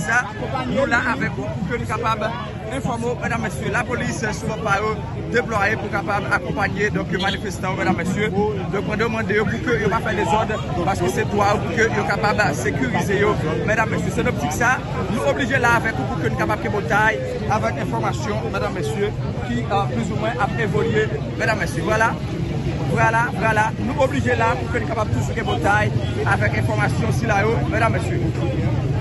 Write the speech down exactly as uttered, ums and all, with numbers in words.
Sa, nou la avèk ou pou ke nou kapab enfòme w, medam, mesye. Lapolis sou bò pa yo deplwaye pou kapab akonpanye, donk, manifestan yo, medam, mesye. Donk, pandan yo mande yo pou ke yo pa fè dezòd, paske se dwa yo pou ke yo kapab sekirize yo, medam, mesye. Se nan optik sa, nou oblije la avèk ou pou ke nou kapab kenbe w tay avèk enfòmasyon, medam, mesye, ki, euh, plizoumwen ap evolye, medam, mesye. Vwala, vwala, vwala. Nou oblije la pou ke nou kapab toujou kenbe w tay avèk enfòmasyon sila yo, medam, mesye.